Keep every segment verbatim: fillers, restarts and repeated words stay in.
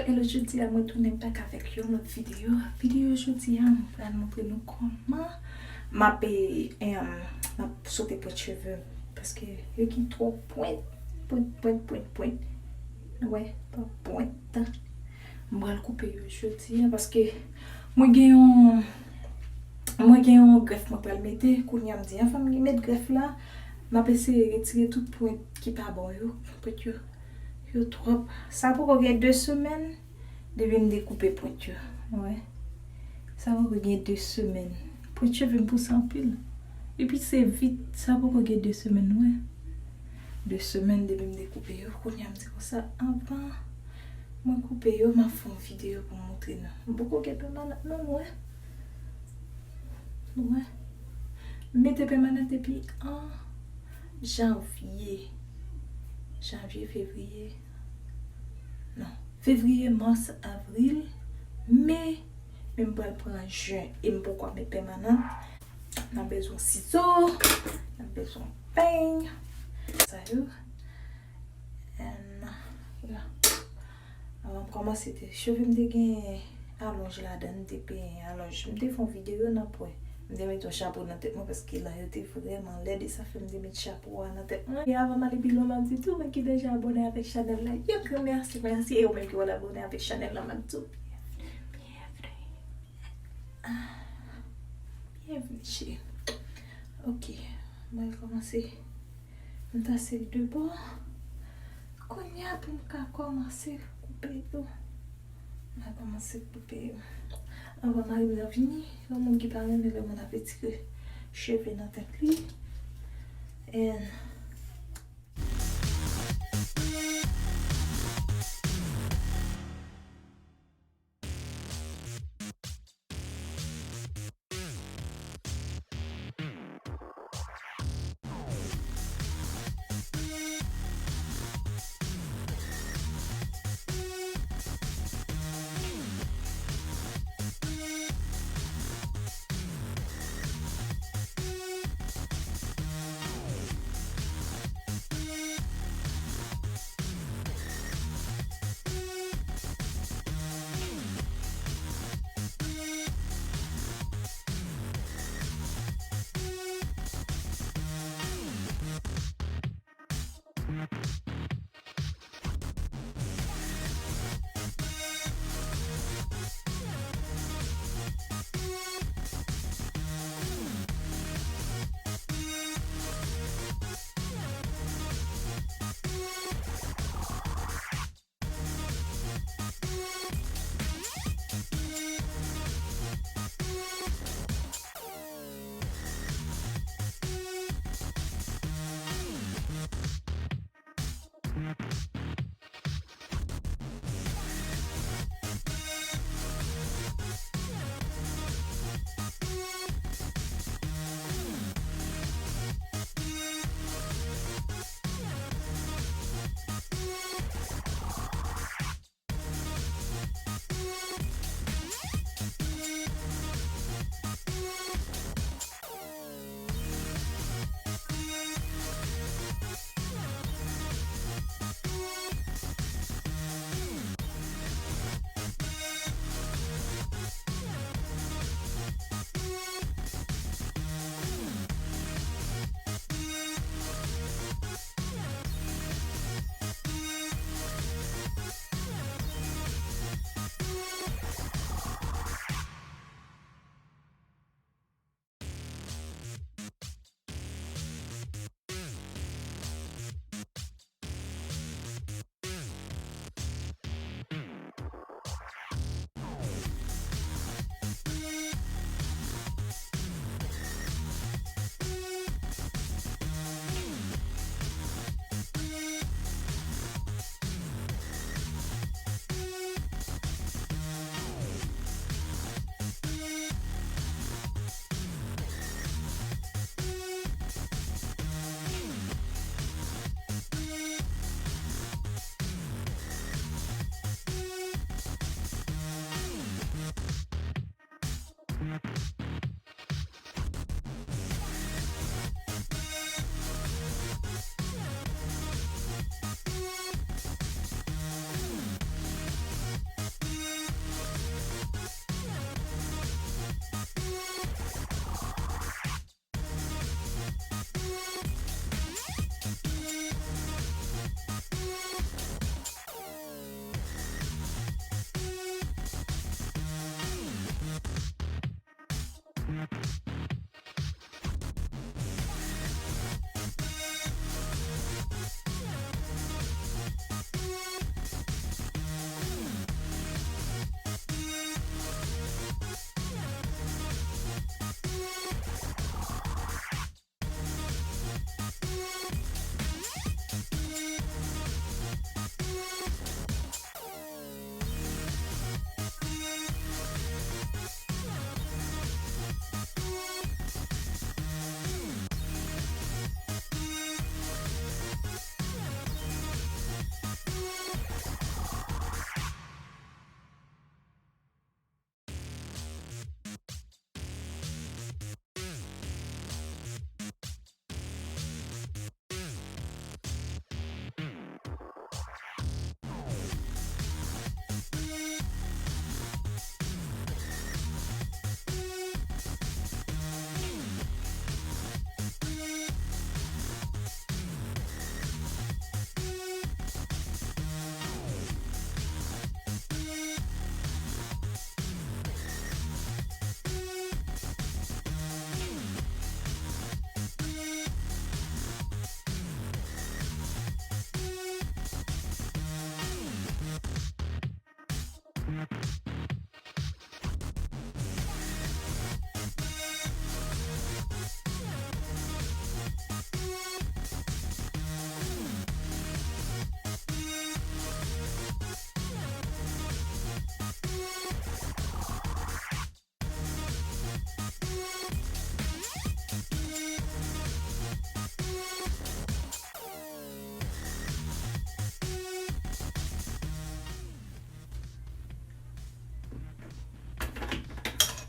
Hello, jodi a mwen tounen back avèk yon lòt videyo. Videyo jodi a mwen pral montre nou kòman m ap, em, m ap sote pwent cheve m, paske yo gen twòp pwent, pwent, pwent, pwent, pwent. Wè, twòp pwent. M pral koupe yo jodi a paske mwen gen yon, mwen gen yon grèf mwen pral mete. Kounye a m di anvan m met grèf la, m ap eseye retire tout pwent ki pa bon yo. Pwent yo, yo twòp. Sa poko gen de semèn depi m dekoupe pwent yo. Wè. Sa poko gen de semèn. Pwent cheve m pouse anpil. Epi se vit, sa poko gen de semèn, wè. De semèn depi m dekoupe yo. Kounye a m di konsa, anvan mwen koupe yo, m ap fè yon videyo pou m montre nou. M poko gen pèmanant non, nou wè. Nou wè. M mete pèmanant depi an janvye. Janvye, fevriye. Non. Fevriye, mas, avril, me, me m pral pran jen e m poko met pèmanant. N ap bezwen sizo, n ap bezwen peny. Sa yo. And, yeah. Avan m kòmanse te, cheve m te gen alonj ladan, m te penyen alonj. M te fè yon videyo nan pwen. M te met yon chapo nan tèt mwen paske lan yo te vrèman lèd e sa fè m te met chapo a nan tèt mwen. E avan m ale pi lwen, m ap di tou, mwen ki deja abòne avèk chanèl la, yon gran mèsi, mèsi. E ou menm ki pral abòne avèk chanèl la, m ap di w, byenvni, byenvni. Ah, byenvni, cheri. Ok, mwen kòmanse. M tase l de bò. Kounye a pou m ka kòmanse koupe yo. M a kòmanse koupe yo. Anvan mari m nan vini, yon moun ki pa renmen lè moun ap retire cheve nan tèt li. And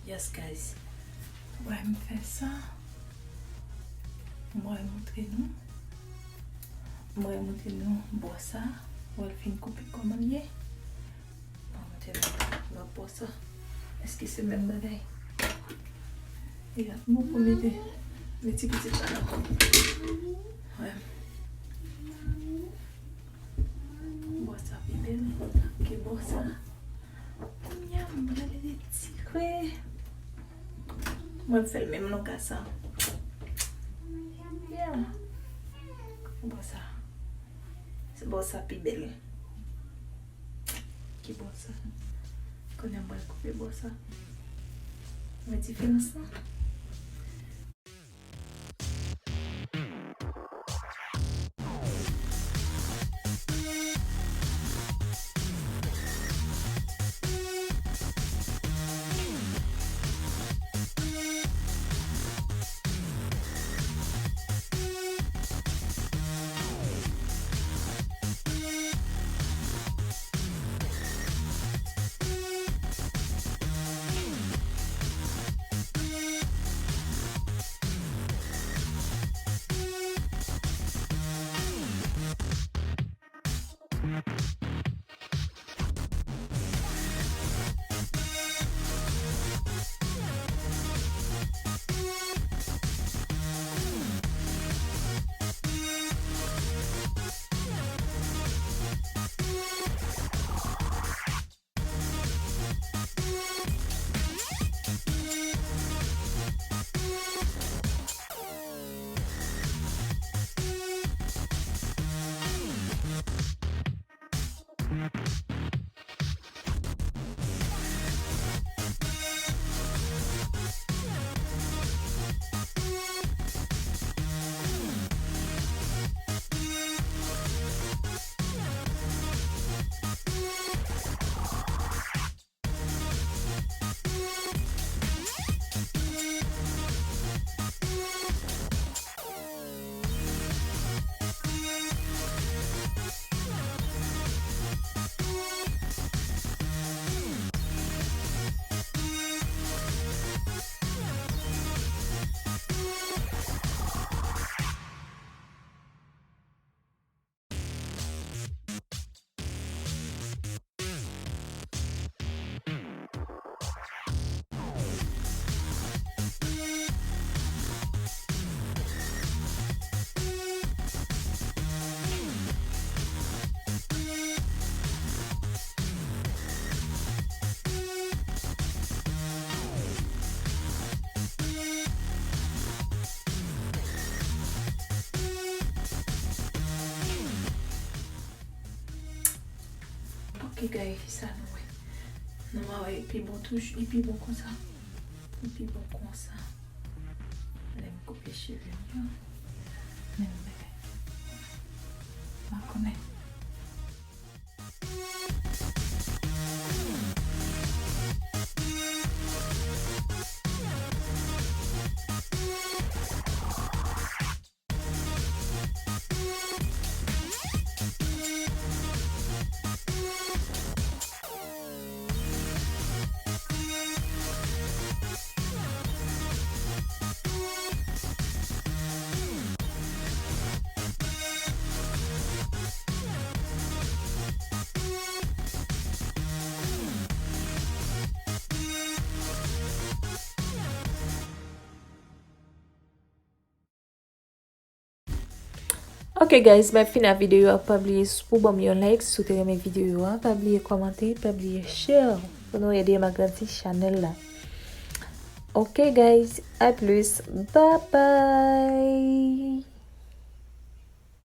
Yes, guys. Wè, m fè sa. Mwen montre nou. Mwen montre nou bò sa. Wè, l fin koupe kòman l ye. Mwen montre nou lòt bò sa. Èske se menm bagay? E la, mwen pou mete, mete ti pitit la nan. Wè. Bò sa pi bèl ke bò sa. Kounye a, m prale retire. Mwen fè l menm longè sa. Yeah. Bò sa. Se bò sa pi bèl. Ki bò sa. Kounye a, m pral koupe bò sa. Wè diferans lan? Ok, guys, sa nou wè. Nou va wè, li pi bon toujou, li pi bon konsa. Li pi bon konsa. Lè m koupe cheve m yo. Menm bagay. M pa konnen. Ok, guys, mwen fini ak videyo a. Pa bliye s-, pou ban m yon like si w te renmen videyo a. Pa bliye kòmante, pa bliye share pou nou ede m agrandi chanèl la. Ok, guys, a plus. Bye bye.